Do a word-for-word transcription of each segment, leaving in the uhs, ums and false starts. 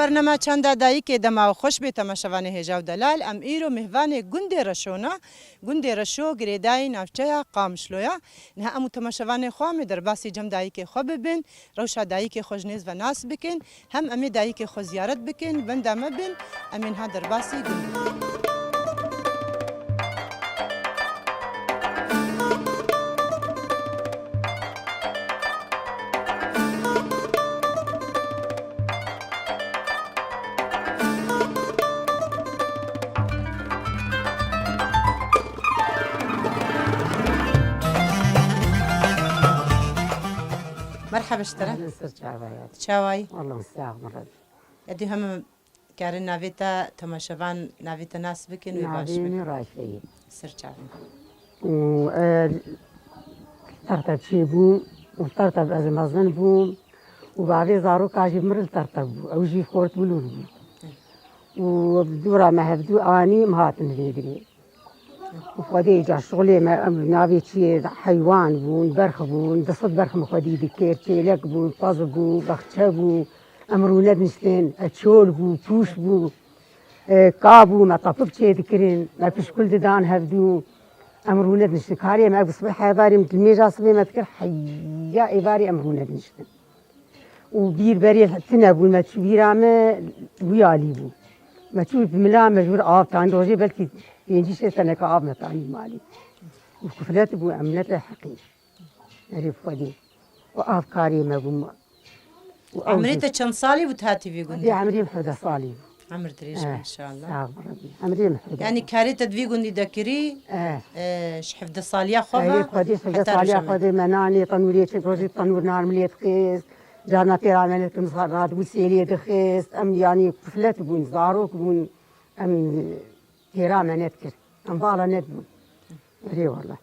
Bernama Çanda Dayikê dema xweş bê temaşevanê hêja û delal. Em îro mêvanê gundê Reşo ne. Gundê Reşo girêdayî navçeya Qamişlo ye. Niha em û temaşevanê xwe em ê derbasî cem dayikê xwe bibin. Rewşa dayikê xwe ji nêz ve nas bikin. Hem em ê dayikê xwe ziyaret bikin. Benda me bin, em ê niha derbasî gund bikin. Merhaba ji te re. Ser çava ya. Çawayî? Allah'ım sağ olun. Edî heme karin navê te, temaşevan navê te nas bikin, wê baş bikin. Navê min Rayfeyê. Ser çavê. Û, e, li Terteb çêbûm, û li Terteb ez mezin bûm, û bavê zaroka jî min li Terteb bû, ew jî xort Wilûr bû. Û dora me hevdû anî, em hatin vê dirê. Û Xwedê îca şixulê me, em navê çiyê heywan bûn, berx bûn, du sed berx min xwedî dikir, çêlek bûn, pez bû, baxçe bû, em rûne diniştin, e, çol bû, pûş bû, e, ka bû, me tapik çê dikirin, me pişkul didan hevdû, em rûne diniştin. Karê me, ev sibê hevarê min, dimêja sibê me dikir, heya êvarê em rûne diniştin. Û bîr berê tune bûn, me çû bîra me wî alî bû. Me çû bi mila me ji wir av tanî, rojê belkî pêncî şêst teneka av me tanî malî. Û kuflet bû, em ne te heqî. Erê Xwedê. Û av karê me bû. Û ew Emrê jî te çend salî bû tu hatî vî gundî? Dê emrê min hevdeh salî bû. Emir dirêj be Eh, inşallah. Sağ ol Rebî. Emrê min hevdeh. Yani karê te di vî gundî de kirî, Eh. e, ji hevdeh saliya xwe Erê ve Xwedê hevdeh heta saliya roja me. Xwedê me nanê tenûrê çi rojî tenûr nar milê dixist. Carna têra me nekim radibû sêlê dixist. Em yanî kuflet bûn, zarok bûn. Em têra me nedikir. Em vala nedibûn. Erê wala.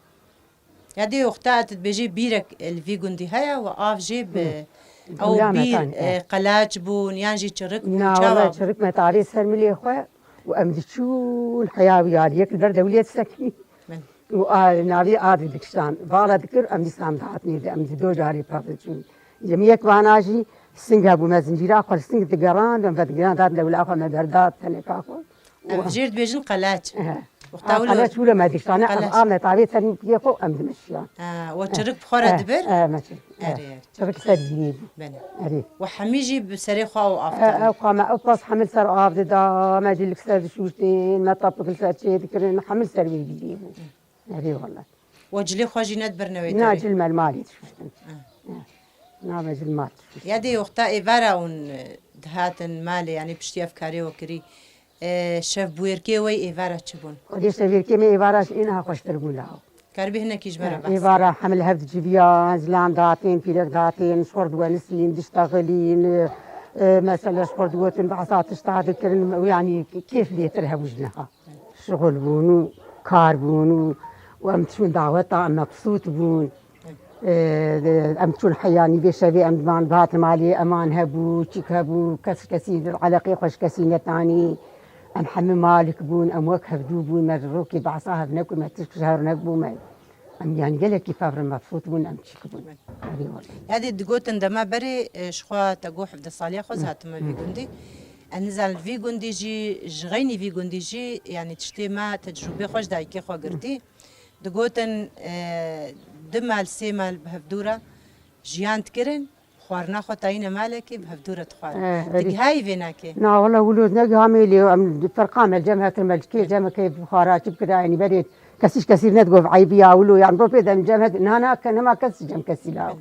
Ya dê wexta tu dibêjî bîrek li vî gundî heye û av jê bi Hı. ew Dewla me bîr, tanî, e, e. qelaç bûn yan jî çirik bûn, Na, çawa wala bûn? Çirik me tarê ser milê xwe û em diçûn heya wî alî. Yek li ber dewlê disekinî. Min. Û a, navê adî dikişan. Vala dikir, em dîsa em dihatinê de, em di do carê pevin çûn. Yem yek vana jî sing hebû, me zincîra xwe li sing digerand, em vedigerand, hat dewla xwe me berda teneka xwe. Em jêr dibêjin qelaç. Ehe. Wexta A, wilo qeleç wilo me diştane, ev Qeleç. a me tavê tenî piyê xwe em dimeşiyan. Ha, we çirik bi xwe re Eh, dibir? eh, me çirik, eh. Erê, erê. Çirik ser dînê bû. Belê. Erê. We hemî jî bi serê xwe û av Eh, tanî. ev xwe me, ev pas hemil ser av dida, me cî li ser dişûştin, me tapik li ser çê dikirin, hemil ser wê dînê bû. Erê wele. We cilê xwe jî nedibirne wê Na terê? cil me li malê dişûştin. Eh. Eh. Na me cil mal dişûştin. Ya dê wexta êvara hûn, e, dihatin malê, yani piştî ev karê we kirî, E, şevbûyerkê we êvara çi bûn? Xwedê şevbûyerkê me êvara ji êna xweştir bû law. Karibî hinekî ji me re E, behs êvara hemil hev diciviyan, zilam datên, pîrek datên, ji xwe diwenisîn, diştexilîn, e, e, mesela ji xwe digotin, behsa tişta dikirin, yanî kêf lêtir hebû ji niha. Şixul bûn û kar bûn û, û em diçûn daweta, em mebsût bûn. Ee, em çûn heya nîvê şevê em diman, dihatin malê eman hebû, çîk hebû, kes kesî eleqê xwe ji kesî netanî. Em hemî malik bûn, em wek hevdû bûn, me rokê behsa hev nekir, me tişk ji hev nebû me. Em yanî gelekî fevrin mebsût bûn, em çîk bûn. Erê wele. Yadê digotin dema berê, e, ji xwe te got hevdeh saliya xwe Hı. hatime vî Hı. gundî. Ez nizanim vî gundî jî, ji xeynî vî gundî jî, yanî tiştê me tecrûbê xwe ji dayikê xwe girtî. Digotin, e, du mal, sê mal bi hevdû re jiyan dikirin, xwarina xwe tayîne malekê bi hevdû re dixwarin. Eh, Tu erê. gihayî vê nakê? Na, wala wilo negiha mêlê, em ferqa me cem hetin me kê cem kê bixwara çi bikira, yanî berê kesî ji kesî nedigot eybî ya wilo, yan ro pê dem cem het, na, na, ke nema kes cem kesî la.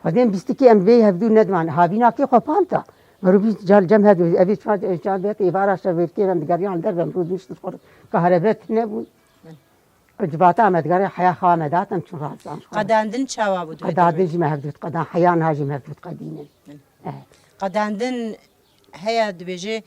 Xwedên bîstikê em vê hevdû nediman, havîna kê xwe panta. Merû bîst cal cem het, evê çar, çar bet êvara şevêrkê em digeriyan derve, em rû dişt xwe kahrebe tune bûn. Civata me digere heya xwe me dat, em çûn razan. Qedandin çawa bû? Qedandin jî me hevdût qedan, heya niha jî me hevdût qedînin. Eh. Qedandin heya dibêje,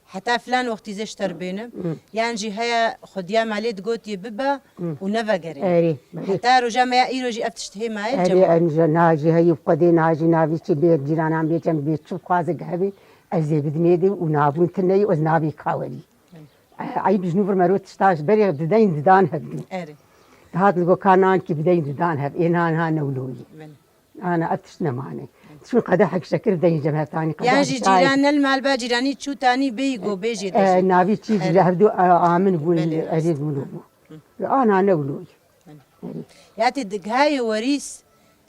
heta filan wextî zê ji te re bênim. Hmm. Yan jî heya xwediya malê digot yê bibe Hmm. û nevegerê. Erê, erê. Heta roja me ya îro jî ev tişt hê maye Erê, cem. Em ji niha jî heyî xwedê niha jî navî çi bê cîranan bê çem bê çi bixwaze gehebê, ez ê bidimê de û nabûn tune yî, ez navî kawerî. Eyb ji nû vir mero tişta ji berê dideyn didan hev dû. Erê. Dihat digo ka nankî bideyn didan hev. Ê nan ha newloyî. Belê. Ana ev tişt nemane. Çûn qedehek şekir deyî cem hetanî. Yan jî cîran ne li mal ba cîranî çû tanî bêyî go bêjê de jî. Navî çî jî li hevdu amin bûn, erê bûn bû. Ana ne wilo. Ya tê digihayê werîs,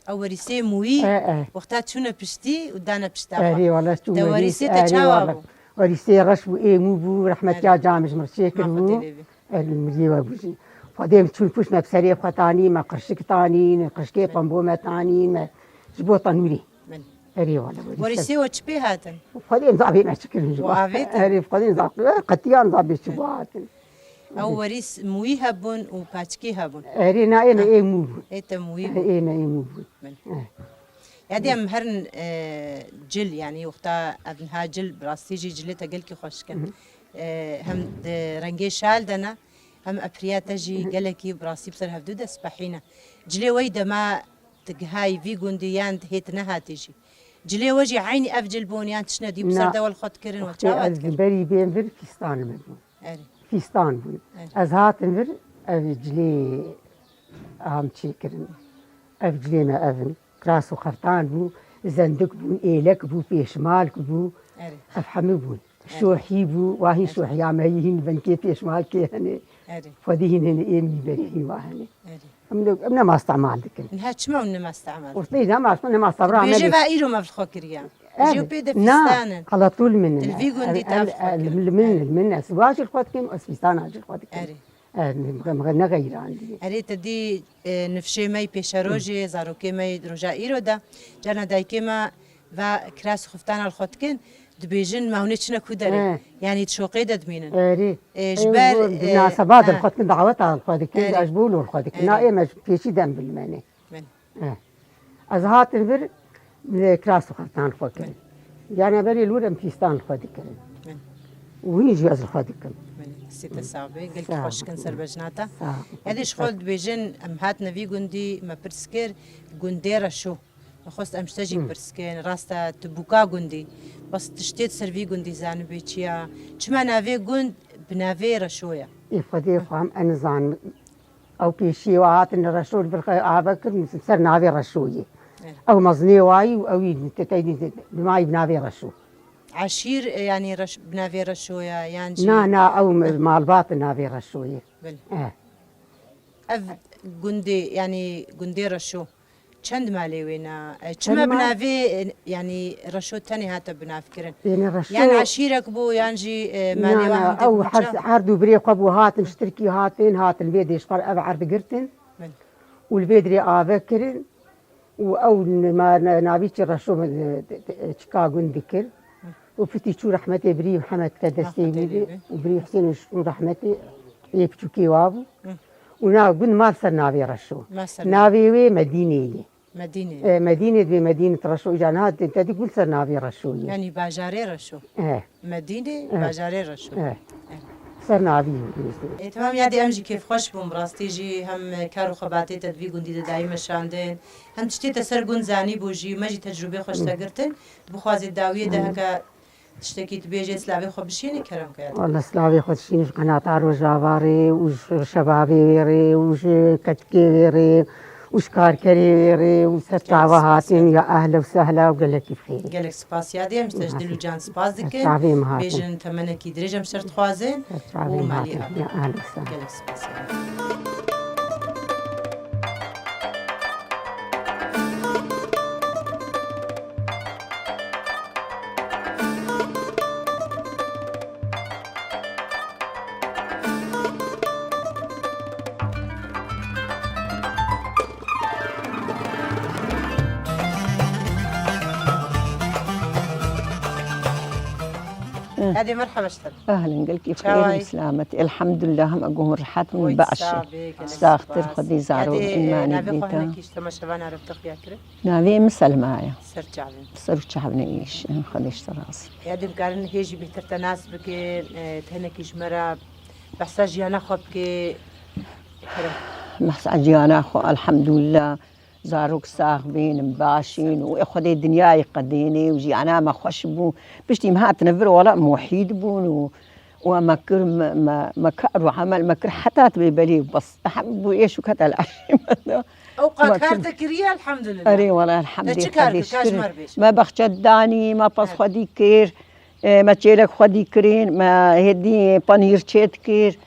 ew werîsê mûyî, wexta çûne piştî û dane pişta xwe. Erê wala çû. Te werîsê te çawa bû? Werîsê reş bû, ê mû bû, rehmetiya camij mirçê kir bû. Erê miriyê we bû jî. Xwedê em çûn pûş me bi serê xwe tanî, me qirşik tanîn, qirşikê pembo me tanîn, me ji bo tenûrê. Erê wala werîsê. Werîsê we çi pê hatin? Xwedê em zabê me çi kirin ji bo. Erê xwedê em zabê, qetiyan zabê çi bo hatin. Ew werîs mûyî hebûn û paçikî hebûn. Erê na ê me ê mû bûn. Ê te mûyî bûn. Ê me ê mû bûn. Ya dê em herin, e, cil, yanî wexta ev niha cil, bi rastî jî cilê te gelkî xweş dikin. E, hem di rengê şal de ne, hem epriya te jî gelekî bi rastî bi ser hevdû de spehî ne. Cilê we yî dema digihayî vî gundî yan dihêt nehatî jî. Cilê we jî eynî ev cil bûn yan tiştine dî bi ser de we li xwe dikirin we çawa dikirin? Berî bên vir fîstan min bûn. Erê. Fîstan bûn. Erê. Ez hatim vir, ev cilê am çêkirin. Ev cilê me ev in. Kiras û xeftan bû, zendik bûn, êlek bû, pêşmalk bû. Erê. Ev hemû bûn. Erê. Şohî bû, wahî şohiya me yî hîn venkê pêşmalkê hene. Erê. Xwedî hîn hene, ê min berî hîn wa hene. Erê. Em ne, em nema istemal dikin. Niha çima hûn nema istemal dikin? Ortê nema, nema sabra me. Bêje va îro me li xwe kiriya. Erê. Jê pê de fîstan in. Ala tûl min in. Li vî gundî te ev li xwe kirin. Li min, li min ez wa jî li xwe dikim, ez fîstana jî li xwe dikim. Erê. Erê, me, me ne xeyrandiye. Erê te dî, e, nifşê me yî pêşerojê, zarokê me yî roja îro de, carna dayikê me va kiras û xiftana li xwe dikin, dibêjin, ma hûn ê çine ku derê? He. Yanî di şoqê de dimînin. Erê. E, ji ber, e, bi naseba de li xwe dikin, daweta li xwe dikin, erê, ji bo li xwe dikin. Erê. Na ê me ji pêşî dem bilmenê. Min. Eh. Ez hatim vir, e, kiras û xeftan xwe kirin. Min. Yana berê li wir em fîstan li xwe dikirin. Min. Û hîn jî ez li xwe dikim. Min. Sê te sax be. Gelkî xweş dikin ser bejna te. Sağ ol. Yadê ji xwe dibêjin, em hatine vî gundî, me pirs kir, gundê Reşo. Me xwest em ji te jî pirs kin. Rast e, tu bûka gundî. Bes tiştê di ser vî gundî zanibê çi ya? Çima navê gund bi navê Reşo ye? Ê Xwedê xwe em, em nizanin. Ew pêşiyê we hatin li Reşo li vir xwe ave kirin, ser navê Reşoyê. Evet. Ew mezinê wayî û ew î te-, te-, bi mayî bi navê Reşo. Eşîr, e, yanî reş-, bi navê Reşo ye, yan jî. Na, na, ew me-, malbat bi navê Reşoyê. Belê. Eh. Ev gundê, yanî gundê Reşo. Çend malê wê ne? E, çima bi navê, e, yanî Reşo tenê hate binavkirin? Yan eşîrek bû, yan jî, e, malê wan hindê bû? Ew her, her du birê xwe bû hatin, ji Tirkî hatin, hatin vê dêşxwar ev erd girtin. Belê. Û li vê dirê ave kirin. Û ew ma-, na-, navî çi Reşo, e, çika gund dikir. Û fitî çû rehmetê birî Mihemed ke destê wî bê. Û birî Husên û rehmetê ê piçûkê wa bû. Û na gund mal ser navê Reşo. Navê wê Medînê ye. Medînê. E, Medînê dibê Medînê Reşo. Îca niha te, te dî gund ser navê Reşo ye. Yanî bajarê Reşo. E. Medînê, e, bajarê Reşo. E. E. Ser navî. E, temam, yadê em jî kêfxweş bûn, bi rastî jî hem kar û xebatê te di vî gundî de dayî meşandin, hem tiştê te ser gund zanîbû jî, me jî tecrûbê xweş te girtin. Bixwazê dawiyê de heke tiştekî dibêjê, silavê xwe bişînî, kerem ke. Wala silavê xwe dişînim ji qenata Rojava rê û ji şebabê wê rê û ji ketikê wê rê û ji karkerê wê rê û ser çava hatin ya ehla û sehla û gelekî bi xêrê. Gelek spas yadê, em ji te ji dil û can spas dikin. Çavê min hatin. Bêjin temenekî dirêj em ji te dixwazin û malî ava. Ya ehla û sehla. Gelek spas yadê. Hadi merhaba işte. Ehlen, gelkî bi xêr û selametî. Elhamdulillah, hema guhun rehet min baş. Saxtir Xwedê zaro imanê dê te. Navê min Selma ye. Ser çavê. Ser û çavê êş, Xwedê ji te razî. Ya dê em karin hê jî bêhtir te nas bikin, e, tenekî ji me re behsa jiyana xwe bike. Behsa jiyana xwe, elhamdulillah, zarok sax bîn, em baş in û ê Xwedê dinyayê qedênê û jiyana me xweş bû. Piştî em hatine vir, wela em wehîd bûn û û me kir, me, me, me kar û emel me kir heta dibê belê bes. Ehem bû êş û kete li eşê me de. Ew qa kar te kiriye, elhamdulillah. Erê wala, elhamdulillah. Te çi kar kir, ka ji me re bêje? Me bexçe danî, me pez xwedî kir, e, me çêlek xwedî kirin, me hêdî panîr çêt kir.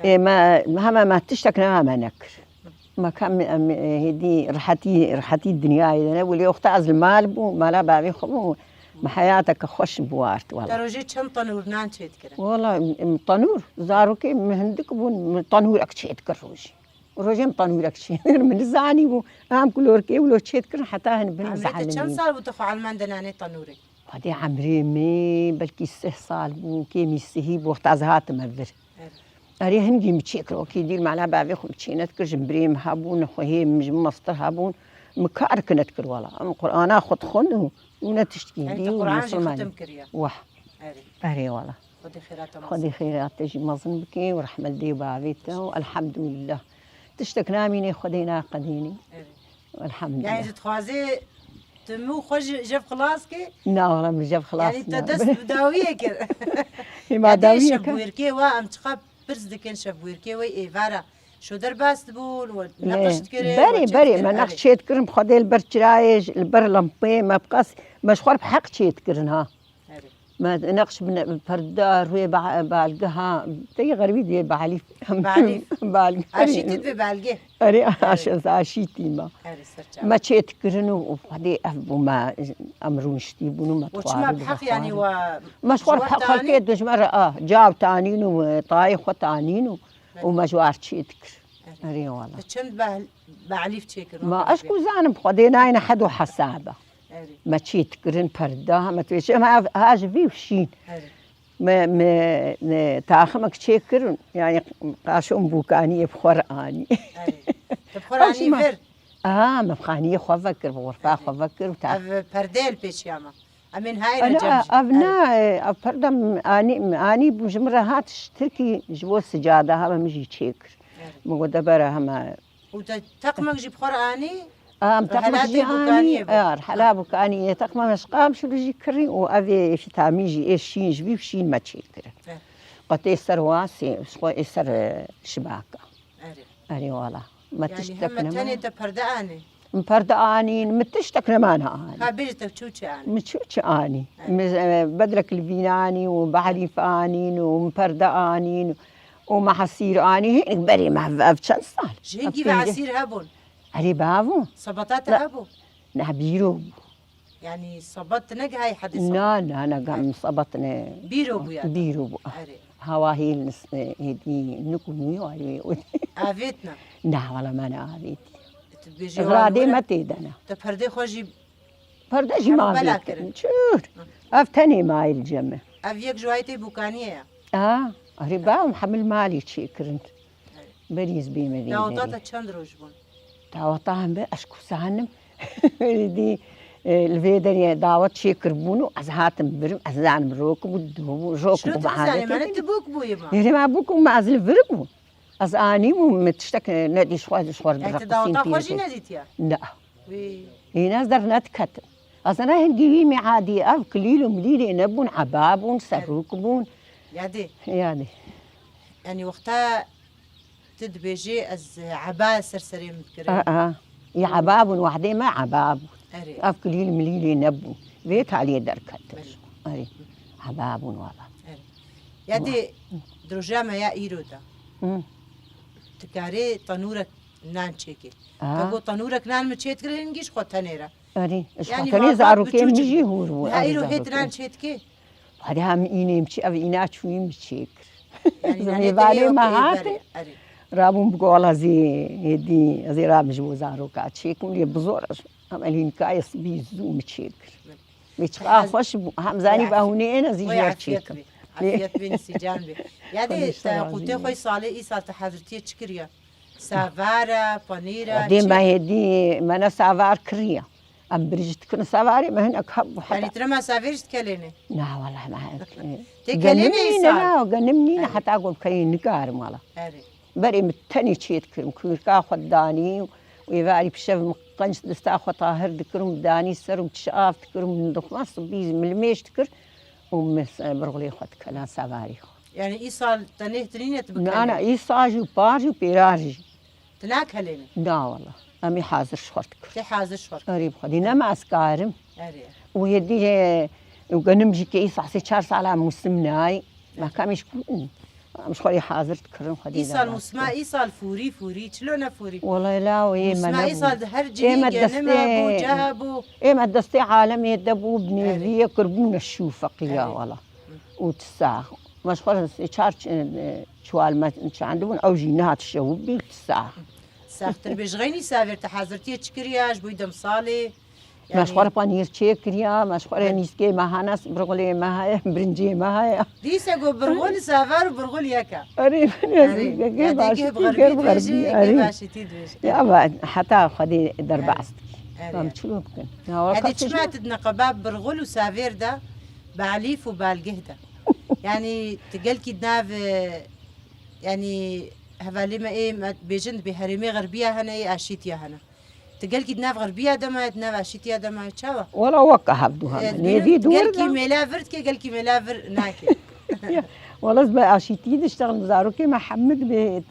E, me heme me tiştek ne me nekir. Me kam em, e, hêdî rihetî, rihetî dinyayê de ne. Wê lê wexta ez li mal bû, mala bavê xwe bû. Me heyateke xweş biwart wala. Te rojê çend tanûr nan çêt kirin? Wala, em, tanûr, zarokê min hindik bûn, min tanûrek çêt kir rojê. Rojê min tanûrek çêt kir, min nizanî bû. Em kulorkê wilo çêt kirin heta hin bin. Emrê te çend sal bû tu xwe elmendin nanê tanûrê? Xwedê emrê min belkî sih sal bû, kêmî sihî bû, wexta ez hatime vir. Evet. Erê hingî min çêkir, wekî dîl mala bavê xwe min çê nedikir, ji birê min hebûn, xwehê min ji min mestir hebûn, min kar ki nedikir wala. Em Qur'ana xwe dixwend û, û ne tiştkî dî û Qur'an jî xetim kiriye. Wah. Erê. Erê wala. Xwedê xêra te mezin. Xwedê xêra te jî mezin bike û rehmet dê bavê te û elhamdulillah. Tiştek namînê Xwedê naqedînî. Erê. Elhamdulillah. Yani ji dixwazê tu min xwe ji jev xilas ke? Na, wala min jev xilas. Yani te dest bi dawiyê kir. Hêma dawiyê kir. Şevbûrkê wa em çiqa pirs dikin şevbûrkê wê êvara. Şo derbas dibûn, we neqş dikirin, berê, berê, me neqş çêt kirin, bi Xwedê li ber çirayê, li ber lempeyê, me bi qas, me ji xwe re bi heq çêt kirin ha. Erê. Me neqş bi ne-, bi perda, rûyê ba-, balgeha, teyê xeribî diyê balîf. Balîf. Balîf. Aşîtî dibê balgê. Erê, erê. Aş-, ez aşîtî me. Erê, ser çav. Me çêt kirin û, û Xwedê ev bû me, em rûniştî bûn û me dixwarin. Û çima bi heq, yanî we me ji xwe re bi heq xelkê dijme re, a, cav tanîn û, e, tayê xwe tanîn û, û me ji war çêt kir. Erê. Erê wala. Te çend be-, behlîf çêkir? Ma ez ku zanim Xwedê nayne hed û hesaba. Erê. Me çêt kirin perda, me tu çi, em ha, ha ji vî û şîn. Erê. Me, me, me taximek çêkirin, yani qaşon bûkaniyê bi xwe re anî. Erê. Te bi xwe re anî vir? Aha, me bi xaniyê xwe vekir, bi xurfa xwe vekir û ta- Ev perdeyê li pêşiya me. Em ên hayra cem jî. Ev ne, ev perde anî, anî bû ji min re hat ji Tirkî ji bo sicada heme min jî çêkir. Erê. Min got de bere heme. Û te teqmek jî bi xwe re anî? Em teqmek jî anî, ya, hela bûkaniyê, teqmek ez qam şû jî kirî û ev ê fîtamî jî ê şîn ji vî şîn me çêkir. Qetê ser wasê, ji xwe ê ser, e, şibaka. Erê. Erê wala. Me tiştek nema. Yanî heme tenê te perde anî? Min perde anîn, min tiştek nemana anî. Ka bêjî te çû çi anî? Min çû çi anî? Erê. Min, e, bedrek li vîn anî û behrîf anîn û min perde anîn û me hesîr anî. Hinek berê me ev, ev çend sal? Ji hingî ve hesîr hebûn? Erê bavû. Sebeta te hebû? Ne, bîro bû. Yanî sebat tu negihayî hedê sebat? Na, na, na, gam sebat ne. Bîro bû ya? Bîro bû. Erê. Hawa hêl nis-, hêdî nik û nû yo erê. Avêt na? Na, wala me ne avêtî. Tu dibêjî radê me tê de ne. Te perdê xwe jî. Perde jî ma avêt kirin. Çûr. Ev tenê mayil cem e. Ev yek ji wayê tê bûkaniyê ya? A, erê bawim hemil malî çêkirin. Berîz bî me vê. Daweta te çend roj bûn? Daweta hembe ez ku zanim. Dî, e, li vê derê dawet çêkiribûn û ez hatim birim, ez zanim rok bû, du bû, rok bû. Çilo tu zanî, mane tu bûk bûyî ma? Erê ma bûk bû, ma ez li vir bû. Ez anîm û min tiştek nedî ji xwe, ji xwe re. E, tu daweta xwe jî nedîtiya? Na. Wî. Hîn ez dernediketim. Ez ne hingî wî miadî ev kilîl û milîlê nebûn, eba bûn, serok bûn. Yadê. Yadê. Yanî wexta tu dibêjê ez eba ser serê min dikirim. A, a. Yê eba bûn, wehdê me eba bûn. Erê. Ev kilîl milîlê nebûn. Vê taliyê derketin. Erê. Eba bûn wala. Erê. Yadê, di roja me ya îro de. Hı. Tu karê tenûrek nan çêkê. A. Te got tenûrek nan min çêt kir, hingî ji xwe tenê re. Erê, ji xwe tenê zarokê min jî hûr bû. Ha, îro hê tu nan çêt kê? Hadi hem înê min çi, ev îna çûyî min çêkir. Yanî mêvanê me hatin. Rabûn bi gola zê hêdî, ez ê rabim ji bo zaroka çêkim, lê bi zor ez. Em elînkayê sibî zû min çêkir. Wê çiqa xweş bû. Hem zanî ba hûnê ên ez jî ji wer çêkim. Afiyet bê, sîcan bê. Yadê te qûtê xwe salê îsal te hezirtiyê çi kiriye? Savara, panîra, çi? Dê me hêdî me ne savar kiriye. Em birîj dikin savarê me hinek hebû heta. Yanî tu nema savêr ji dikelêne? Na, wala me. Tê kelêne îsal? Na, genim nîne heta got keyê nikarim wala. Erê. Berê min tenê çê dikirim, kûrka xwe didanî û êvarî bi şev min qenc dista xwe tahir dikirim, danî ser û çi av dikirim, min dixwest bîz min li mêj dikir û min se-, birxulê xwe dikela savarî xwe. Yanî îsal te nêh dinîne tu bikelê? Na, na, îsal jî û par jî û pêrar jî. Tu nakelênî? Na, wala. Em ê hazir ji xwe dikirin. Tê hazir ji xwe dikirin. Erê bi Xwedê, nema ez karim. Erê. Û hêdî, û genim jî ke îsa sê çar sala mûsim nayê. Erê. Me ka em ê ji ku, em ji xwe rê hazir dikirin, Xwedê. Îsal mûsima, îsal fûrî, fûrî, çilo ne fûrî. Wela la ê me nebû. Mûsima îsal di her cihî genime bû, cehe bû. Ê me destê alemê de bû, bi nêviyê kirbûne şû feqîra wela. Û ti sax. Me ji xwe re sê çar ç-, e, çiwal me çandibûn, ew jî nehat şewibî ti sax. Saxtir bê, ji xeynî savêr te hazirtiyê çi kiriya ji bo demsalê? Me ji xwe re panîr çêkiriya, me ji xwe re nîskê me hene, birxulê me heye, birincê me heye. Dîse got birxul saver û birxul yek e. Erê, erê, erê, erê, gê bi xerbî, gê bi xerbî, erê. Ya, heta Xwedê derbas dikî. Erê. Em çilo bikin. Ya, wela. Hadi çima tu di neqeba birxul û savêr de, bi elîf û balgeh de? Yani, tu gelkî di nav, e, yani, hevalê me ê me bêjin dibê herêmê xerbiya hene, ê aşîtiya hene. Tu gelkî di nav xerbiya de me, di nav aşîtiya de me, çawa? Wela weke hevdû hene. E, nêvî dûr gelkî de. Mêla vir dike, gelkî mêla vir nake. Ya, wela ez bi aşîtî diştexim, zarokê me hemû dibê,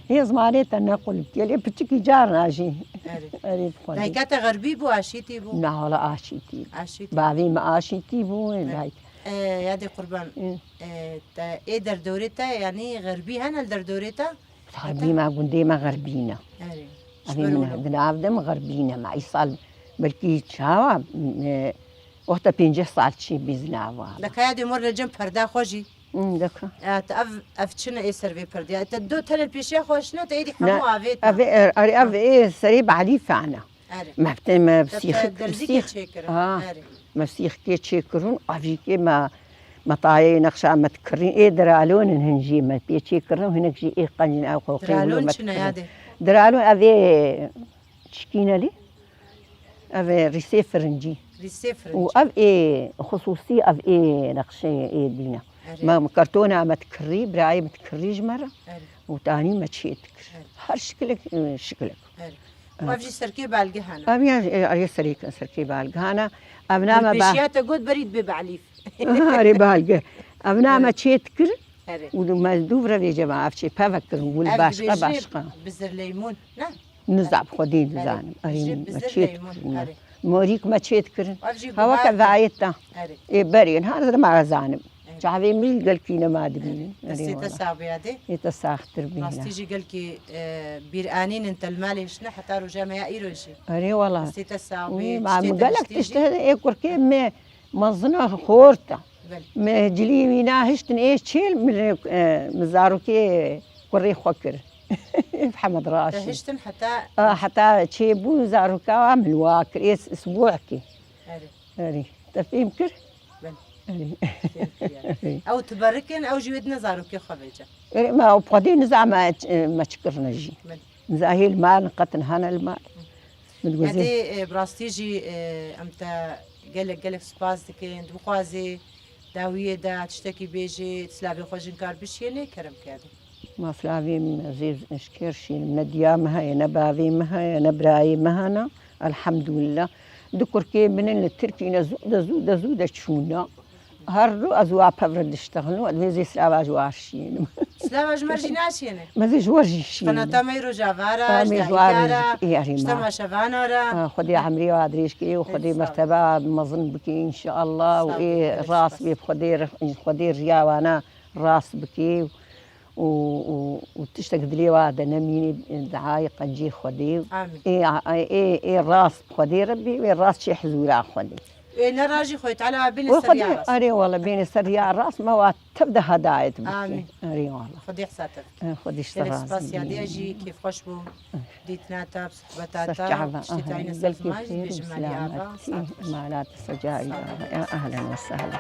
hê zimanê te nequl bike, lê piçikî carna jî. Erê. Erê, bi Xwedê. Dayika te xerbî bû, aşîtî bû? Na, wela aşîtî. Aşîtî. Bavê me aşîtî bû, erê. Dayik. E, yadê qurban. Hı. E, te, ê derdorê te, yanî xerbî hene li derdorê te? Xerbî me, gundê me xerbî ne. Erê. Evê min di nav de min xerbî ne. Me îsal belkî çawa, e, wexta pênceh sal çî bî di nav wa. Deka yadê mor ne cem perda xwe jî. Hmm, deka. E, te ev, ev çi ne ê ser vê perdê? Te do tenê pêşiya xwe şine, te êdî hemû avêt. Ev ê, er, er, ev ê serê balîfan e. Erê. Me bi te, me bi sîx, bi sîx. Derzîkê çêkirin. Ha. Erê. Me bi sîxkê çêkirin, avîkê me, me tayê nexşa me dikirin. Ê diralon in hin jî me pê çêkirin, hinek jî ê qenc in ew qoqê. Diralon çi ne yadê? Diralon ev ê çikîne lê. Ev ê rîsê firincî. Rîsê firincî. Û ev ê xusûsî, ev ê nexşê ê dîne. Erê. Me, me kartona me dikirî, birayê me dikirî ji me re. Erê. Û tanî me çê dikir. Erê. Her şikilek, e, şikilek. Erê. Û ev jî serkê balgehana. Ev ya, e, ev ya serê, serkê balgehana. Ev name ba- Pêşiya te got berî dibê balîf. Erê balge. Ev name çê dikir. Erê. Û me dûv re vêce me ev çê peve kirin. Û li başqa, başqa. Bizirleymûn, ne? Niza bi xwedî nizanim. Erê. Erê, me çê dikirin. Erê. Morîk me çê dikirin. Ev jî. Hewa ke vayê te. Erê. Ê berê, ha, ez ma zanim. Çavê min gelkî nema dibînin. Erê. Destê te sax be yadê. Ê te saxtir bîne. Rastî jî gelkî, e, bîranînin te li malê hiştine heta roja me ya îro jî. Erê wala. Destê te sax be. Wî, ma min gelek tişt hene, ê kurkê me mezina xort e. Belê. Me cilî wî na hiştin ê çêl, min, e, min zarokê kurê xwe kir. Hemed Raşî. Te hiştin heta. A, heta çê bû zaroka min wa kir, ê s-, sibûhkê. Erê. Erê. Te fêm kir? Belê. Erê. Fêm kir ya. Erê. Ew tiberikin, ew jî wê dine zarokê xwe vêce. Erê, me ew xwedî nizam me, me çi kirine jî. Belê. Nizahê li mal, qetin hene li mal. Min dixwazê. Yadê, e, bi rastî jî, e, em te gelek, gelek spas dikin. Tu bixwazê dawiyê de tiştekî bêjê, silavê xwe jin kar bişiyênê, kerem ke yadê. Ma silavê min ez ê ji kêr şînim, ne diya min heye, ne bavê min heye, ne birayê min hene. Elhamdulillah. Du kurkê min in li Tirkî ne, zû de, zû de, zû de çûne. Her ro ez wa pev re diştexilin û ez vê zê silava ji war şiyênim. Silava ji me jî naşiyêne. Me zê ji we jî şiyêne. Qenata me yê rojava re, ji dayika re, ji temaşevana re. Ha, Xwedê emrê wa dirêj kê û Xwedê merteba mezin bike înşeallah û ê rast bê bi Xwedê re, Xwedê riya wana rast bike û, û, û tiştek dilê wa de nemîne, diayê qencê Xwedê û ê, ê, ê rast bi Xwedê re bê, wê rast çê hizûra Xwedê. Ê ne rajî Xwedê Teala bîne ser ya rast. Erê wala bîne ser ya rast, me wa tev de hedayet bike. Amîn. Erê wala. Xwedê hisa te bike. Xwedê ji te razî. Gelek spas yadê, ez jî kêfxweş bûm. Dîtina te, bi sohbeta te, tiştê te yîne ser ziman jî dibêjim malî ava. Saet xweş. Mala te secarî ava. Ya ehlen ve sehlen.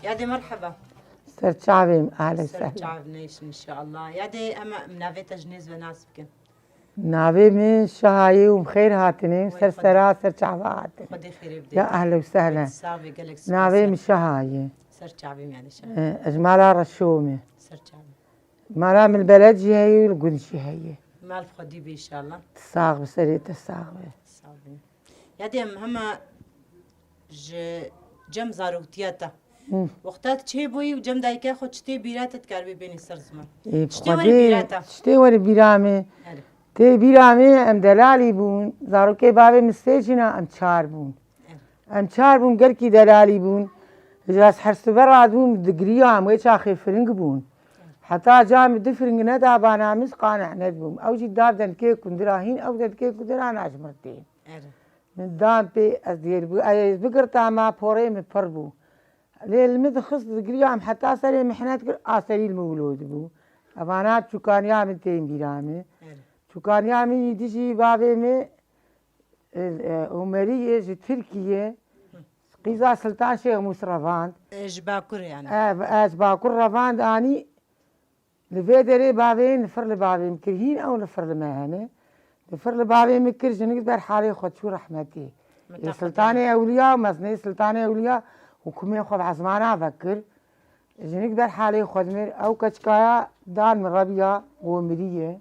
Yadê merheba. Ser çavê me, ehlen sehlen. Ser çav neyşin inşallah. Yadê em navê te ji nêz ve nas bikin. Navê min Şaha ye û em xêr hatinê, ser sera, ser çava hatinê. Xwedê xêrê bidê. Ya ehlen û sehlen. Sax bê, gelek spas. Navê min Şaha ye. Ser çavê min, yani Şaha. E, ez ji mala Reşo me. Ser çavê. Mala min li beled jî heye û li gund jî heye. Mal xwedî be inşallah. Sax be, serê te sax be. Sax be. Ya dê em hema ji cem zaroktiya te. Hı. Wexta tu çêbûyî û cem dayika xwe çi tê bîra te, dikaribî bênî ser ziman? Ê, Çi tê Xwedê, werî bîra te? Çi tê werî bîra me? Erê. Tê bîra me, em delalî bûn. Zarokê bavê min sê jina, em çar bûn. Erê. Em çar bûn, gelkî delalî bûn. Ji ez hersibe radibûm, digiriyam, wê çaxê firing bûn. Heta ca min du firing neda bana min, qane nedibûm. Ew jî dav dendikê kundira hîn, ew dendikê kundira najmirtê. Erê. Min dan pê, ez dêr bû, ez bigirta me, porê min pir bû. Lê li min dixist, digiriyam heta serê mihnet kir, a serî li min wilo dibû. Evana çûkaniya min tên bîra min. Erê. Çûkaniya min yî dijî bavê min, e, e, Omerî ye, ji Tirkiyê. Qîza Siltan Şêxmûs revand. E, ji Bakur yani. E, e, ji Bakur revand anî. Li vê derê bavê nifir li bavê min kir, hîn ew nifir li me hene. Nifir li bavê min kir, jinik ber halê xwe çû rehmetê. Ê Siltanê Ewliya û mezinê Siltanê Ewliya hukûmê xwe bi ezmana vekir. Jinik ber halê xwe dimir. Ew keçikaya dan min rebiya, go miriye.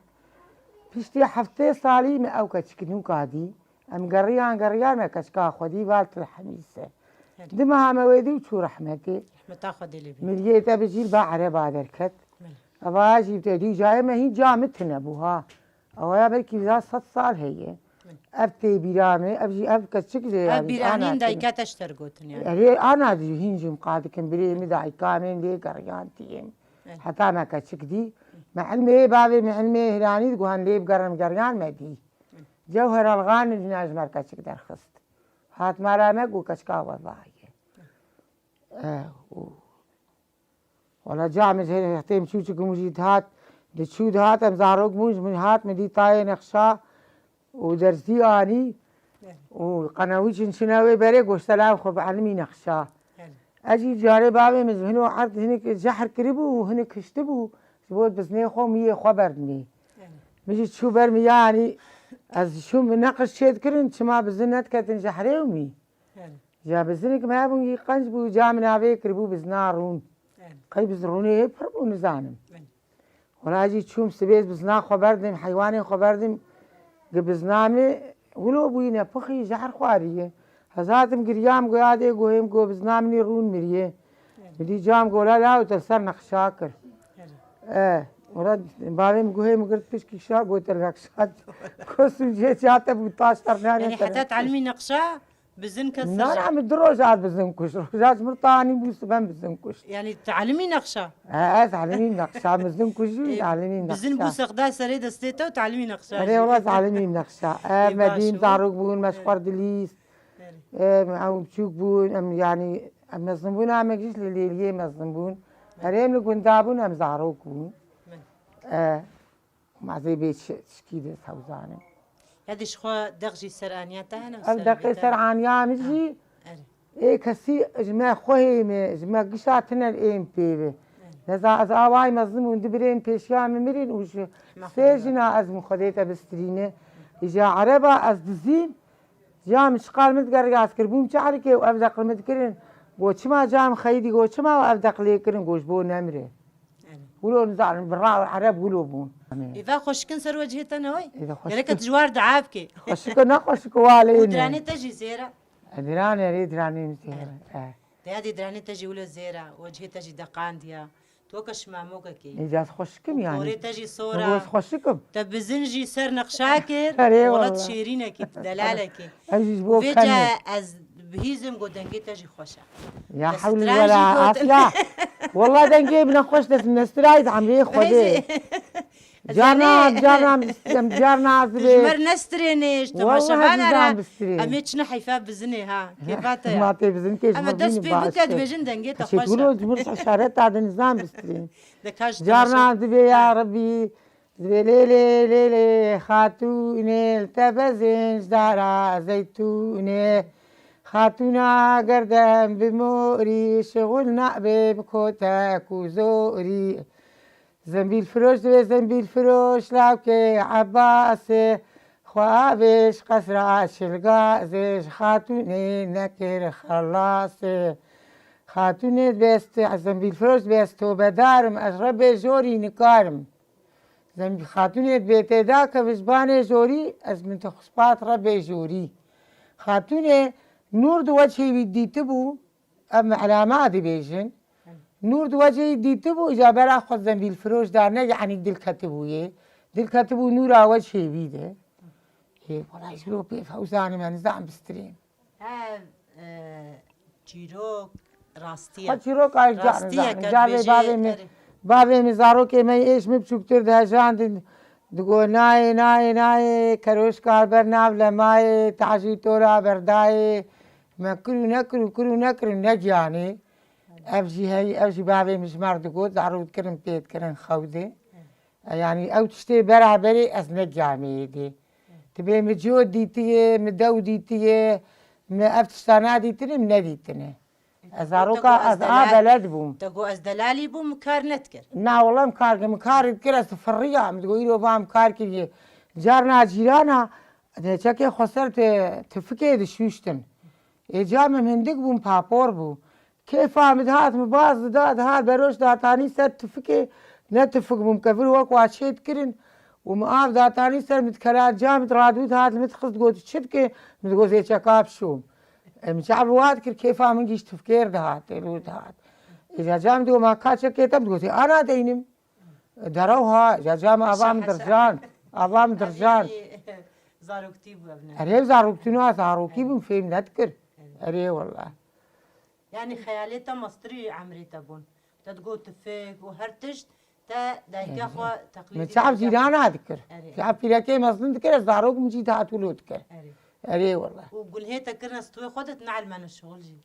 Piştî heftê salî min ew keçik nûka dî. Em geriyan, geriyan me keçika xwedî vat li hemîse. Herî. Di meha me wê dî û çû rehmetê. Rehmeta Xwedê lê bê. Miriyê te bi jî li ba ereba derket. Belê. Eva jî te dî cayê me hîn ca min tune bû ha. Ewa ya belkî za sed sal heye. Belê. Ev tê bîra me, ev jî ev keçik lê Ev yani, bîranîn ana dayika tune. Te ji te re gotin yani. Erê ana dî hîn jî miqa dikim birê min dayika min lê geriyan tiyêm. Belê. Heta me keçik dî. Me ilmê bavê min ilmê hiranî diguhan lê bigerim geriyan me dî. Cewher Alxan jina ji me re keçik derxist. Hat mala me got keçika we va ye. Eh, û wela ca min ji hê-, hêtê min çûçik min jî dihat, diçû dihat, em zarok bûn, ji min hat, min dî tayê nexşa û dersî anî û qenewî çin çine wê berê got selam xwe bi elimî nexşa. Ez jî carê bavê min ji hino erd hinek cehr kiribû û hinek hiştibû, ji bo biznê xwe miyê xwe berdimê. Min jî çû ber min, yanî ez çûm min neqş çê dikirin, çima bizin nediketin jehrê û mî. Erê. Ya bizinik me hebûn, yî qenc bû, ca min avê kiribû bizna rûn. Erê. Qey biz rûnê pir bû nizanim. Erê. Wela jî çûm sibê bizna xwe berdim, heywanê xwe berdim. Gi bizna min wilo bûyîne pixî jehr xwariye. Ez hatim giriyam, go ya dê guhê min, go bizna min î rûn miriye. Erê. Min dî cam, go la law te ser nexşa kir. Erê. E, wela bavê min guhê min girt pişkî şa, go te nexşa. Go sûcê çate bû taş ternane. Yani heta telimî nexşa? Bizin kes Na, ser na, min du roj hat bizin kuş. Roja ji mir tanî bû siben bizin kuş. Yani telimî nexşa? He, ez telimî nexşa, bizin kuş jî E, telimî nexşa. Bizin bû sexda serê destê te û telimî nexşa Erê jî. Wela telimî nexşa. E, Ê, me baş dîn bû. Zarok bûn, me ji xwe dilîst. Erê. E, em biçûk bûn, em yani, em mezin bûn, em giş li lêliyê mezin bûn. Erê, em li gunda bûn, em zarok bûn. Erê. E, Mazê bê çi, çikî de tewzanim. Ya dî ji xwe dex jî ser aniya te hene û Ev ser deqê vê te ser hene? Aniya min jî Erê. Ê kesî ji me xwehê me, ji me gişa tine ên pê ve. Erê. Neza ez away mezin bûn, du birên pêşiya min mirin û ji Rehma sê Xwedê jina ez min Xwedê te bistirîne. Îja ereba ez dizîm, Ya min şiqal min digeriya ez kirbûm çarikê û ev deqli min dikirin. Got, çima ca min xeyidî? Got, çima ev deqlê kirin? Got, ji bo nemire. Erê. Wilo nizanim, bi ra ereb wilo bûn. Êva xweşikin ser wecihê te ne wey? Êva xweşikin. Gerek tu ji war dua bikê. Xweşikin, ne xweşik, walê Û ne. Diranê te jî zêr e. E, diranê rê diranê min zêr e. Erê. E. Deya dê diranê te jî wilo zêr e, wecihê te jî deqandiya. Tu weke şimamokekê yî. Ê, ez xweşikim yani. Porê te jî sor e. Ez xweşikim. Te bizin jî ser nexşa kir. Erê, wela wela. Şêrînekî, delalekî. Ev jî ji bo Vê kenê. Ca ez bihîzim, got dengê te jî xweş e. Ya hewlî wela, Asya. Wela dengê min xweş, dest nestirayî, emrê Xwedê. Carna, carna, em carna ez Ji dibê. Mer nestirênê, ji Wela temaşevan ez ara. Em ê çine heyfa bizinê ha. Kêfa te ya. Ma tê bizin kê ji Em ê dest pê bike, dibêjin dengê te xweş e. Wilo ji mir şaret ta de nizam bistirîn. De ka ji Carna temaşe- dibê ya Rebî, dibê lê lê lê lê, xatûnê li te bezên ji dara zeytûnê. Xatûna gerdem bi morî, şixul nabe bi kotek û zorî. Zembîl firoş divê zembîl firoş lawkê Ebasê. Xwe avêj qesra şilgazê ji xatûnê nekir xelasê. Xatûnê dibê ez te-, zembîl firoş dibê ez tobedarim, ez rebê jorî nikarim. Zembîl xatûnê dibê tê da kevijbanê jorî, ez min te xuspat rebê jorî. Xatûnê nûr di wecihê wî dîtibû, ev me elama dibêjin. Nûr di wecihê wî dîtibû, îca bera xwe zembîl firoş da, ne yanî dil ketibû yê. Dil ketibû nûra wecihê wî de. Ê, wela ji ro pê fewzanê me nizam bistirên. Ev, e, çîrok, rastî ye. Ha, çîrok ay Rastî ye, car-, ke carê dibêjê bavê min, erê. Bavê min zarokê me êş min biçûktir dihejandin. Digo, "Nayê, nayê, nayê, keroşka ber nav lemayê, tacî tora berdayê." Me kir û nekir û kir û nekir û negiyanê. Ev jî hey, ev jî bavê min ji me re digot, zarok dikirin pê dikirin xew de. E, yanî ew tiştê beraberê ez negiyanê êdî. Dibê min cihê dîtiye, min dew dîtiye, min ev tişta nadîtine, min nedîtine. Ez zaroka ez a beled bûm. Te got ez delalî bûm, min kar nedikir. Na, wela min kar kir, min kar dikir, ez firriya, min digot îro va min kar kiriye. Carna cîrana, neçekê xweser te tifikê dişûştin. Ê, camê min hindik bû, min papor bû. Kêfa min dihat, min baz dida, dihat beroş datanî ser tifikê, ne tifik bû, min kevir wek wa çê dikirin û min av datanî ser, min dikela camê, radû dihat, li min dixist, digot, "Çi dike?" Min digot, "Zêçeka bişom." E, min çav wa dikir, kêfa min gîş tifikê re dihat, ê, rû dihat. Îca camê digot, "Ma ka çekê te?" Min digot, "Ana deynim." Derew ha, îca camê ava min dirjan, ava min dirjan. Zaroktî bû ev ne? Erê, zaroktî na, zarokî bûm, fêm nedikir. Erê, wela. Yanî xeyalê te mestirî emrê te bûn. Te digot tifik û her tişt te dayika xwe teqlîdî dayika xwe. Min çav cîrana dikir. Erê. Çav pîrekê mezin dikir, ez zarok min jî dihat wilo dikir. Erê. Erê, wela. Û gunhê te kirine stûyê xwe de, tu neelmene şixul jî.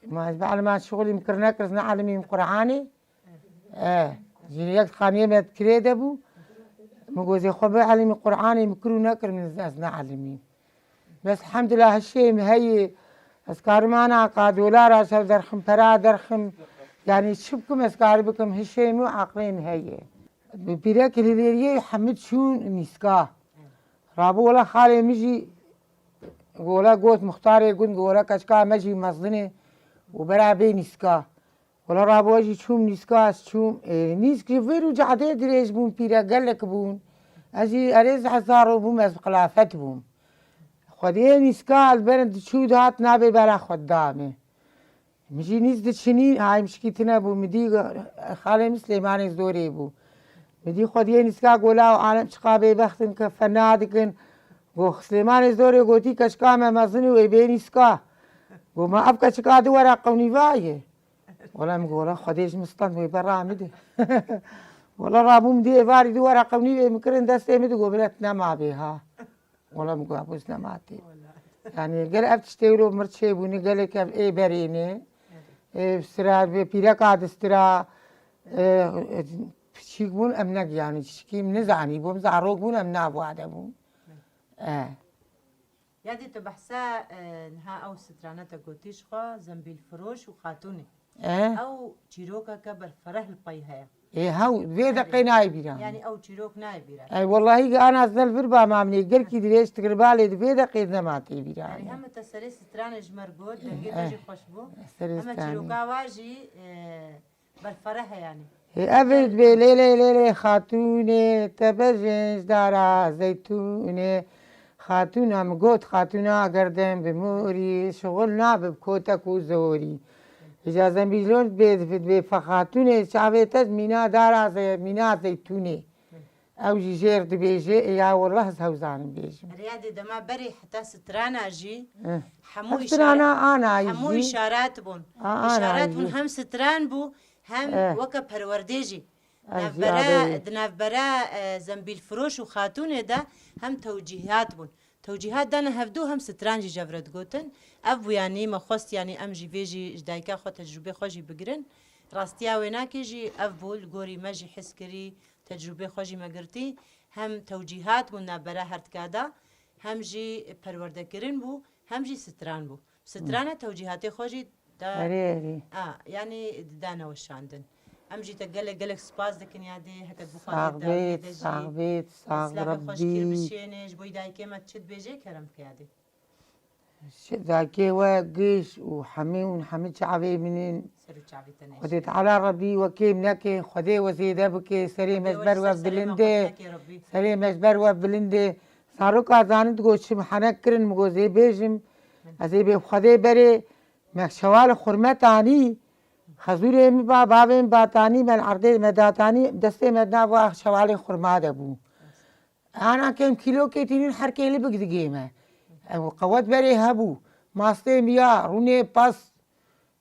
Ma ez bielima şixulî min kir nekir, ez neelimîm Qur'anê. E, ji yek xaniyê me kirê de bû. Min got, "Zê xwe bielimî Qur'anê", min kir û nekir, min ez neelimîm. Bes elhamdulillah hişê min heye. Ez karim ana ka dolara şev derxim, pera derxim. Yanî çi bikim ez karî bikim, hişê min û aqlê min heye. Bi pîrek Hilêliyê hemî çûn nîska. Rabû wela xalê min jî wela got muxtarê gund, wela keçika me jî mezin e û bera bê nîska. Wela rabû ez jî çûm nîska, ez çûm, e, nîsk jî vir û cadê dirêj bûn, pîre gelek bûn. Ez jî erê zehzaro bûm, ez bi qilafet bûm. Xwediyê nîska li ber diçû dihat nabê bera xwe didame. Min jî nîz diçinî, hay mişkî tune bû, min dî, xalê min Silêmanê Zorê bû. Min dî xwediyê nîska, go, "Law alem çiqa bêbext in ke fena dikin." Go, "Silêmanê Zorê gotî keçika me mezin û ê bê nîska." Go, "Ma ev keçika di were qewnîva ye." Wela min go, "Wela Xwedê ji min stand wê berra min de." Wela rabûm dî êvarî di were qewnîvê min kirin destê min, digo, "Milet nema bê ha." Wela min got, "Bûz nema tê." Wela. Yanî gel ev tiştê wilo mir çêbûne, gelek ev ê berê ne. Ê, sira, vê pîreka distira, e, e, piçîk bûn, em negiyanî çişkî, min nizanî bûm, zarok bûn, em nav wade bûn. E. Ya dî tu behsa, e, niha ew strana te gotî ji xwe, zembîl firoş û xatûnê. E? Ew çîrokeke berfereh li pey heye. Ê, hew, vê deqê nayê bîra min. Yanî ew çîrok nayê bîra. Ey, wellahî ki ana zel vir ba mamnê, gelkî dirêj dikir, balê di vê deqê nema tê bîra min. Yanî heme te serê stranê ji me re got, dengê te jî xweş bû. Serê stranê. Heme çîroka wa jî, e, Berfere heyane. Ê, ev ê dibê lê lê lê lê xatûnê, te bejin ji dara zeytûnê. Xatûna min got, xatûna gerden bi morî, şixul nabe bi kotek û zorî. Îca zembîlon dibê, dibê fe xatûnê, çavê te mîna dara ze-, mîna zeytûnê. Ew jî jêr dibêje, ê ya wellah ez hew zanim bêjim. Erê, ya dê dema berê heta strana jî, eh, hemû ev strana îşare-, ana hemû jî îşaret bûn. A, ana îşaret bûn, jî. Hem stran bû, hem, eh, weke perwerdê jî. Ez jî navbera, adeyê. Di navbera, e, zembîlfiroş û xatûnê de hem tewcîhat bûn. Tewcîhat dane hevdu hem stran jî jevre digotin. Ev bû, yanî me xwest, yanî em jî vê jî ji dayika xwe tecrûbê xwe jî bigirin. Rastiya wênakê jî ev bû, li gorî me jî his kirî, tecrûbê xwe jî me girtî. Hem tewcîhat bûn navbera her tika de, hem jî perwerdekirin bû, hem jî stran bû. Strana tewcîhatê xwe jî da, erê, erê. A, yanî dane weşandin. Em jî te gelek gelek spas dikin yadê, heke bi xwe Sax bêt, sax bêt, sax Slavê xweşkir bişêne, ji bo dayikê me çi dibêje kerem bike yadê. Ji dayikê we giş û hemî û hemî çavê min in. Ser û çavê te ne. Xwedê Teala Rebbî we kêm neke, Xwedê we zêde bike, serê me ji ber we bilind e. Serê me ji ber we bilind e. Zaroka zanin digot çi min henek kirin, min got zê bêjim. Ez ê bê Xwedê berê, me şewal xurmet anî. Xezûrê min ba, bavê min batanî, me li erdê me datanî, destê me di nav şewalê xurma de bû. Ana kem kîlokê tînin her kêlibik digê me. Ew qewet berê hebû. Mastê min ya, rûnê pas.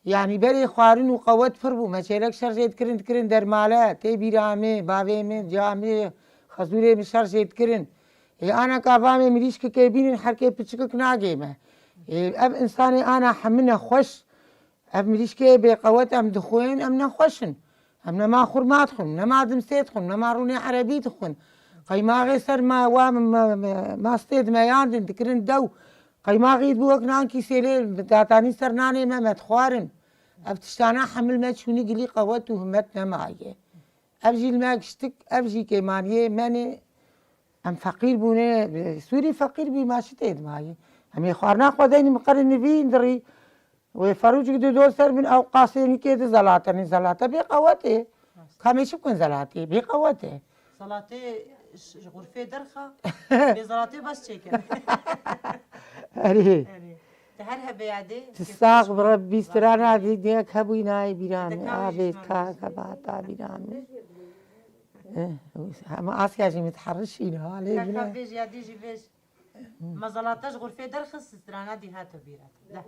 Yanî berê xwarin û qewet pir bû. Me çêlek şerjê dikirin, dikirin dermale. Tê bîra min, bavê min, camê, xezûrê min şerjê dikirin. Ê ana ka va me mirîşkikê bînin, her kê piçikik nagê me. Ê ev insanê ana hemine xweş. Ev mirîşkê bêqewet em dixwin, em nexweş in. Em nema xurma dixwin, nema dimsê dixwin, nema rûnê erebî dixwin. Qeymaxê ser ma, wa me, me, me, mastê dimeyandin, dikirin dew. Qeymaxî bû wek nankî sêlê, datanî ser nanê me, me dixwarin. Ev tiştana hemil me çûnî gilî qewet û himet nemaye. Ev jî li me giştik, ev jî kêmaniyê me ne. Em feqîr bûne, Sûrî feqîr bî, ma çi tê dimayî? Em ê xwarina xwe deynî miqerî nivîn dirî. Wê ferûcik di dor ser bin, ew qasê nîkê di zelate, nî zelate bê qewetê. Kamê çi bikin zelatê? Bê qewetê. Zelatê ji, ji xurfê derxa, bê zelatê bes çêke. Erê. Erê. Te her hebe yadê. Tu sax bi Rebbî, strana dî diyek hebûyî nayê bîra min. Avê ka kebata bîra min. Eh, hema Asya jî mitherişîn ha, lê Ka bîra. Ka vêj yadê jî vêj. Me zelata ji xurfê derxist, strana dî hate bîra. De.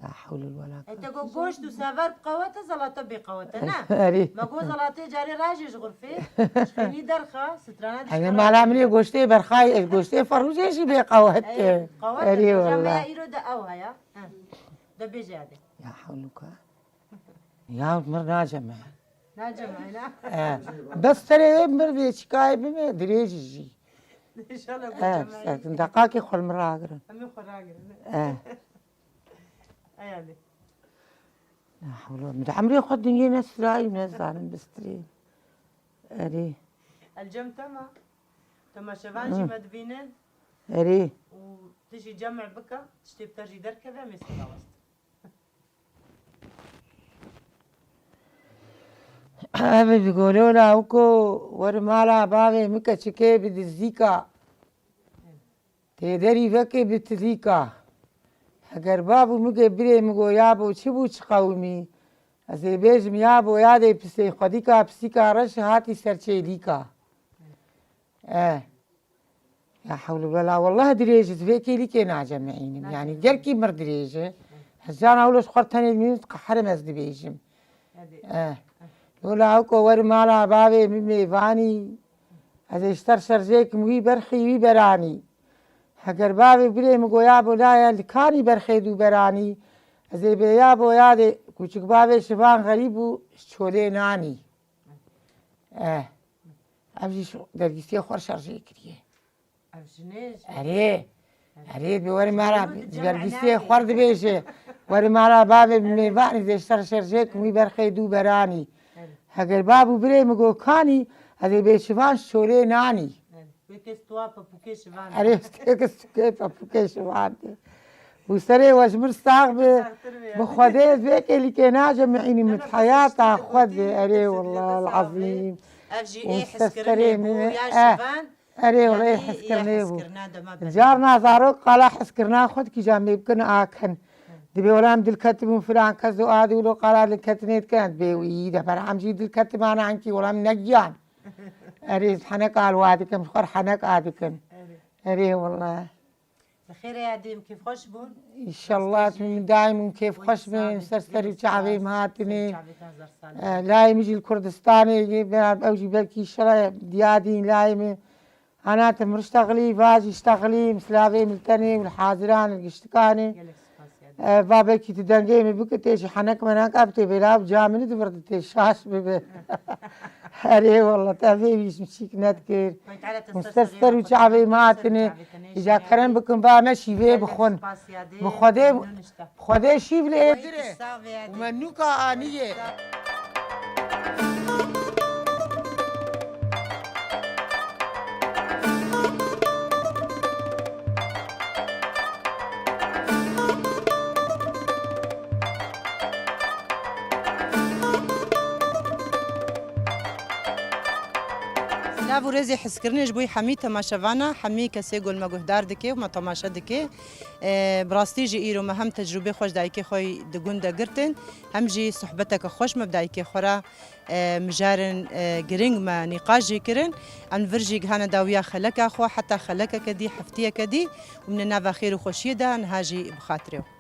La hewle wala E te got goşt û sever bi qewete, zelata bê qewete, ne? Erê. Me got zelatê carê rajê ji xurfê, ji xênî derxa, strana dî Erê, mala min ê goştê berxay, goştê ferûcê jî bê qewet. Ey, qewet Erê e, wala. Îro de ew haya. He. De bêje yadê. Ya hewluka. Ya mir naceme. Naceme, ne? E, bes serê wê mir vê çikayê bime, dirêj jî. İnşallah E, goçeme. Deqakê xwe li min ragirin. Em ê xwe ragirin. E. Ey hadi. La hewle. Min di emrê xwe dinyê ne sirayî ne zanin bistirê. Erê. El cem tema. Temaşevan jî Hı. me dibînin. Erê. Û tu jî cem bike, tiştê bi te jî derkeve, em ê sera westin. Ev bi golo lawiko wer mala bavê min keçikê bi dizîka. Tê derî vekê bi tilîka. Heger bab û migê birê min go yabo çi bû çi qewimî? Ez ê bêjim yabo yadê pisê xwedîka pisîka reş hatî ser çêlîka. Eh. Ya hewle wela, wellah dirêj e, vê kêlîkê nacemînim. Nacemînim. Yanî gelkî mir dirêj e. Ez cana wilo ji xwe tenê dimînim, diqeherim ez dibêjim. Hadi. Eh. Wela ew ku wer mala bavê min mêvanî, ez ê ji te şerjêkim wî berxî wî beranî. Heger bavê birê min goya bo laye li kanî berxê dû beranî, ez ê bêya bo yadê kûçik bavê şivan xerîb bû, ji çolê nanî. Eh. Ev jî şu dergîstiyê xwe şerjê kiriye. Ev jinê ji Erê. Erê, bi werê me ra ji dergîstiyê xwe dibêje. Werê me ra bavê bi mêvanî zê şer şerjêk wî berxê dû beranî. Erê. Heger bab û birê min go kanî, ez ê bê şivan şolê nanî. Erê. Wê kes tuwa pepûkê şivan. Erê, kes tuwa pepûkê şivan. Û serê we ji min sax be. Saxtir be ya. Bi Xwedê ez vê kêlîkê nacemînî min heyata xwe de. Erê, wallah, el-azîm. Ev jî ê hezkirinê bû, ya şivan. Erê, wala ê hezkirinê bû. Carna zarok qala hezkirina xwe dikî, can lê bikin akin. Dibê wala em dilketibûn filan kes û adî wilo qala dilketinê dikin. Dibê wî de berham jî dilketim ana enkî wala em negiyan. Erê, ez henek alwa dikim, ji xwe henek a dikin. Erê. Erê, wala. Bi xêr e ya dê em kêfxweş bûn. Înşallah, em daîm em kêfxweş bin, ser ser û çavê me hatine. Eh, layê min jî li Kurdistanê, ew jî belkî înşallah diyadîn layê min. Ana te mir ştexilî, va jî ştexilî, em silavê min li tenê û li haziran li giştikanê. Gelek spas ya. Eh, va belkî tu dengê min bikitê, jî henek menek ev tê bêla, ca min di vir de tê şaş bibe. Erê, wallah, te vê wî ji min şîk nedikir. Hûn ser ser û çavê me hatine. Îca kerem bikin, va me şîvê bixwin. Bi Xwedê, Xwedê şîv li êdir e. Û me nûka aniye. Ev rêzê hizkirinê ji bo hemî temaşevana, hemî kesê ku li me guhdar dike û me temaşe dike. E, bi rastî jî îro me hem tecrûbê xwe ji dayikê xwe di gund de girtin, hem jî sohbeteke xweş me bi dayikê xwe re, e, mijarên, e, giring me nîqaş jî kirin. Em li vir jî gihane dawiya xeleka xwe, heta xelekeke dî, heftiyeke dî û min nava xêr û xweşiyê de niha jî bi xatirê.